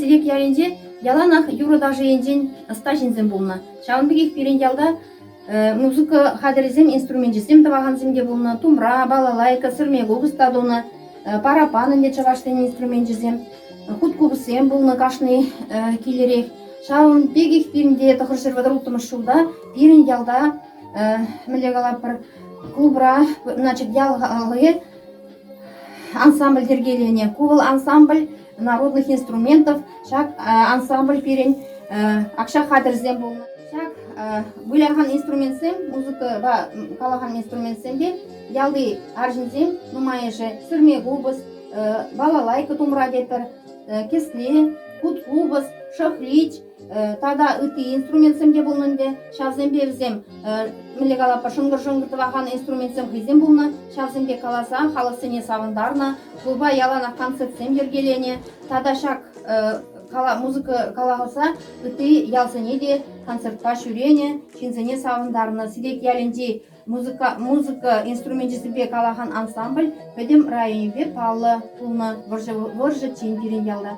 Ситек ялӗнче яланах юрӑ-ташӑ енчен ӑста ҫынсем пулнӑ. Ҫавӑн пекех пирӗн ялта музыка хатӗрӗсем, инструменчӗсем тӑвакансем те пулнӑ. Тумра, балалайка, сӗрме купӑс та тунӑ, параппан ӗнтӗ чӑвашсен инструменчӗсем, хут купӑссем пулнӑ кашни килӗрех. Ҫавӑн пекех пирӗн те 936 ҫулта пирӗн ялта мӗнле калатпӑр, клубра, значит, ял халӑхӗ ансамбль йӗркеленӗ. Ку вӑл ансамбль народных инструментов. Ҫак ансамбль пирӗн акҫа хатӗрсем пулнӑ. Ҫак вылякан инструментсем, музыкӑпа калакан инструментсемпе ялти арҫынсем нумайӑшӗ сӗрме купӑс, балалайка тумра тетпӗр, кӗсле, хут купӑс, шӑхлич, тата ытти инструментсем те пулнӑ ӗнтӗ. Ҫавсемпе вӗсем, мӗнле калатпӑр, шӑнкӑр-шӑнкӑр тӑвакан инструментсем хӑйсем пулнӑ. Ҫавсемпе каласа халӑхсене савӑнтарнӑ, клуба яланах концертсем йӗркеленӗ. Тата ҫак музыка каласа ытти ялсене те концертпа ҫӳренӗ, ҫынсене савӑнтарнӑ. Ситек ялӗнчи музыка, музыка инструменчӗсемпе калакан ансамбль пӗтӗм районӗпе паллӑ пулнӑ вӑрҫӑ, вӑрҫӑччен пирӗн ялта.